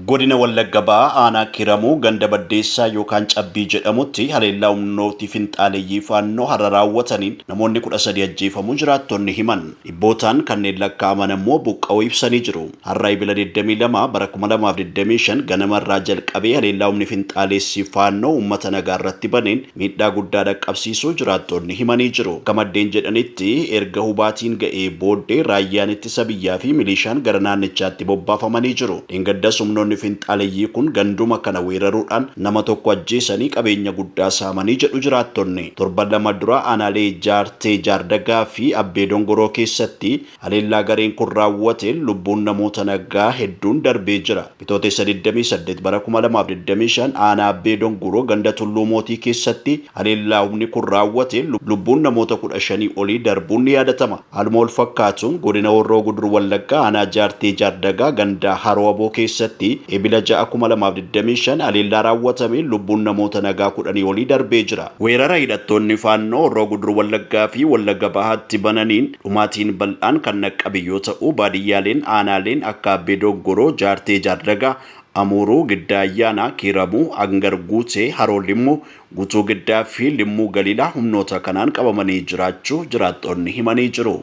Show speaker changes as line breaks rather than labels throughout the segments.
Godina Wallagga Bahaa Aanaa Kiiramuu ganda Baddeessaa yookaan Cabbii jedhamutti haleellaa humnooti finxaaleyyii Faannoo har'a raawwataniin namoonni 13 ajjeefamuu jiraattonni himan. Dhibbootaan kanneen lakkaa'aman ammoo buqqa'uu ibsanii jiru. Har'a Ebila 22 bara 2025 ganama irraa jalqabee haleellaa humni finxaaleessii Faannoo uummata nagaa irratti baneen miidhaa guddaa dhaqqabsiisuu jiraattonni himanii jiru. Akka maddeen jedhanitti erga hubaatiin ga'ee booddee raayyaan ittisa biyyaa fi miliishaan gara naannichaatti bobbaafamanii jiru. Dheengaddas humnoonni finxaaleyyii kun ganduma kana weeraruudhaan nama tokko ajjeesanii qabeenya guddaa saamanii jedhu jiraattonni. Torban 2 dura aanaalee Jaartee Jaardagaa fi Abbee Dongoroo keessatti haleellaa gareen kun raawwateen lubbuun namoota nagaa hedduun darbee jira. Bitootessa 28 bara 2025 aanaa Abbee Dongoroo ganda Tulluu Mootii keessatti haleellaa humni kun raawwateen lubbuun namoota 15 olii darbuun ni yaadatama. Haaluma walfakkaatuun godina Horroo Guduruu Wallaggaa aanaa Jaartee Jaardagaa ganda Haroo Aboo keessatti Ebila 6, 2025 haleellaa raawwatameen lubbuun namoota nagaa 10 olii darbee jira. Weerara hidhattoonni Faannoo Horroo Guduruu Wallaggaa fi Wallagga Bahaatti bananiin dhumaatiin bal'aan kan dhaqqabe yoo ta'u, baadiyyaaleen aanaaleen akka Abbee Doggoroo, Jaartee Jaardagaa, Amuuruu, Giddaa Ayyaanaa, Kiiramuu, Angar Guutee, Haroo Limmuu, Guutuu Giddaa fi Limmuu Galiilaa humnoota kanaan qabamanii jiraachuu jiraattonni himanii jiru.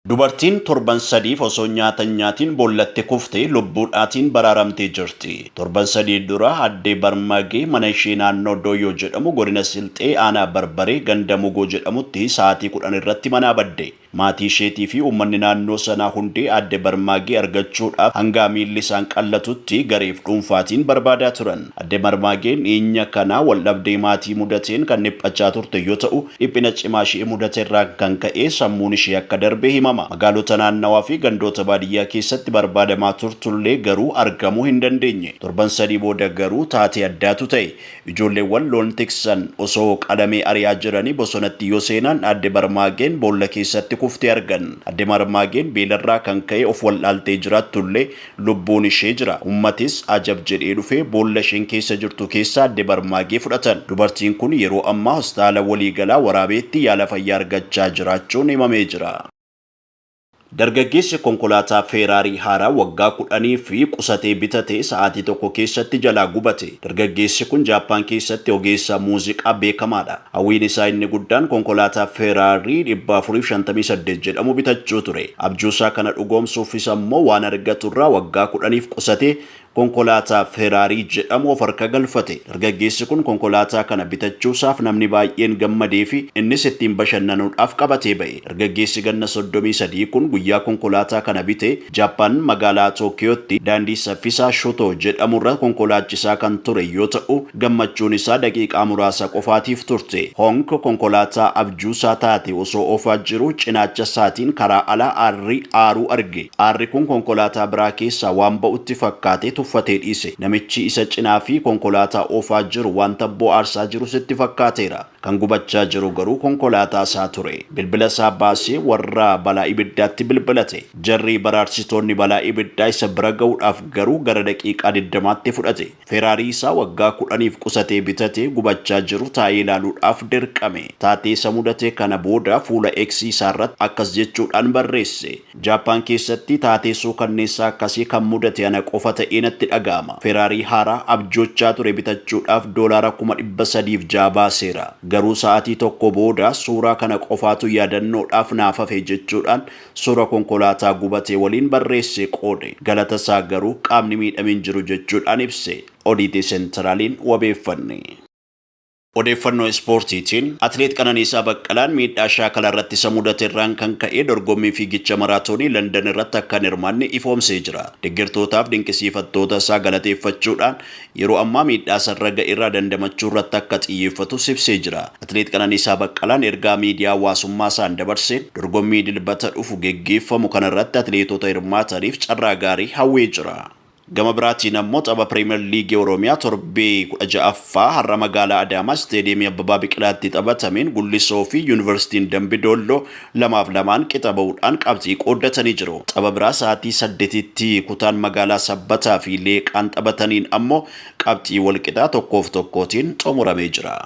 Dubartiin torban sadiif osoo nyaata hin nyaatiin boollatti kufte lubbuudhaatiin baraaramtee jirti. Torban 3 dura Addee Barmagee mana ishee naannoo Dooyyoo jedhamu godina Silxee aanaa Barbaree ganda Mugoo jedhamutti sa'aatii 10 irratti manaa badde. Maatii isheetii fi uummanni naannoo sanaa hundi Aadde Barmaagee argachuudhaaf hangaa miilli isaan qallatutti gareef dhuunfaatiin barbaadaa turan. Adde Marmaageen dhiyeenya kana waldhabdee maatii mudateen kan dhiphachaa turte yoo ta'u, dhiphina cimaa ishee mudate irraan kan ka'e sammuun ishee akka darbe himama. Magaalota naannawaa fi gandoota baadiyyaa keessatti barbaadamaa turtullee garuu argamuu hin dandeenye. Torban 3 booda garuu taatee addaatu ta'e. Ijoolleewwan loon tiksan osoo qalamee ari'aa jiranii bosonatti yoo seenan Aadde Barmaageen boolla keessatti kuftee argan. Aadde Marmaageen beelarraa kan ka'e of wal'aaltee jiraattullee lubbuun ishee jira. Uummatis ajab jedhee dhufee boolla isheen keessa jirtu keessaa Aadde Barmaagee fudhatan. Dubartiin kun yeroo ammaa Hospitaala Waliigalaa Waraabeetti yaala fayyaa argachaa jiraachuun himamee jira. Dargaggeessi konkolaataa Feeraarii haaraa waggaa 10f qusatee bitate sa'aatii tokko keessatti jalaa gubate. Dargaggeessi kun Jaappaan keessatti ogeessa muuziqaa beekamaadha. Hawwiin isaa inni guddaan konkolaataa Feeraarii 458 jedhamu bitachuu ture. Abjuusaa kana dhugoomsuufis ammoo waan argaturraa waggaa 10f qusatee konkolaataa Feraarii jedhamu of harka galfate. Dargaggeessi kun konkolaataa kana bitachuusaaf namni baay'een gammadeefi innis ittiin bashannanuudhaaf qabatee ba'e. Dargaggeessi ganna 33 kun guyyaa konkolaataa kana bite Jaappaan magaalaa Tookiyootti daandii saffisaa Shutoo jedhamurra konkolaachisaa kan ture yoo ta'u, gammachuun isaa daqiiqaa muraasa qofaatiif turte. Honk konkolaataa abjuusaa taate osoo oofaa jiruu cinaacha isaatiin karaa alaa aarri aaruu arge. Aarri kun konkolaataa biraa keessaa waan ba'utti fakkaatee tuffatee dhiise. Namichi isa cinaa fi konkolaataa oofaa jiru waan tabboo aarsaa jirus itti fakkaateera. Kan gubachaa jiru garuu konkolaataa isaa ture. Bilbila isaa baasee warra balaa ibiddaatti bilbilate. Jarri baraarsitoonni balaa ibiddaa isa bira ga'uudhaaf garuu gara daqiiqaa 20tti fudhate. Feraarii isaa waggaa 10f qusatee bitate gubachaa jiru taa'ee ilaaluudhaaf dirqame. Taatee isa mudate kana booda fuula X isaarratti akkas jechuudhaan barreesse. Jaappaan keessatti taatee suukanneessaa akkasii kan mudate ana qofa ta'ee natti dhaga'ama. Feraarii haaraa abjoochaa ture bitachuudhaaf doolaara 306,000 baaseera. Garuu sa'aatii tokko booda suuraa kana qofaatu yaadannoodhaaf naaf hafe jechuudhaan suura konkolaataa gubate waliin barreessee qoode. Galata isaa garuu qaamni miidhame hin jiru jechuudhaan ibse. Odiitii Sentiraaliin wabeeffanne. Odeeffannoo Ispoortiitiin, Atileet Qananiisaa Baqqalaan miidhaa shaakala irratti isa mudate irraan kan ka'e dorgommii fiigicha maraatoonii Landan irratti akka hin hirmaanne ifoomsee jira. Deggertootaaf dinqisiifattoota isaa galateeffachuudhaan yeroo ammaa miidhaa isarra ga'e irraa dandamachuu irratti akka xiyyeeffatus ibsee jira. Atileet Qananiisaa Baqqalaan ergaa miidiyaa hawaasummaa isaan dabarseen dorgommii Dilbata dhufu geggeeffamu kanarratti atileetota hirmaataniif carraa gaarii hawwee jira. Gama biraatiin ammoo tapha Piriimer Liigii Oromiyaa torbee 16ffaa har'a magaalaa Adaamaa Isteediyeemii Abbabaa Biqilaatti taphatameen Gullisoo fi Yuunivarsiitiin Dambi Doolloo 2 fi 2n qixa ba'uudhaan qabxii qooddatanii jiru. Tapha biraa sa'aatii 8tti kutaan magaalaa Sabbataa fi Leeqaan taphataniin ammoo qabxii walqixaa 1 fi 1tiin xumuramee jira.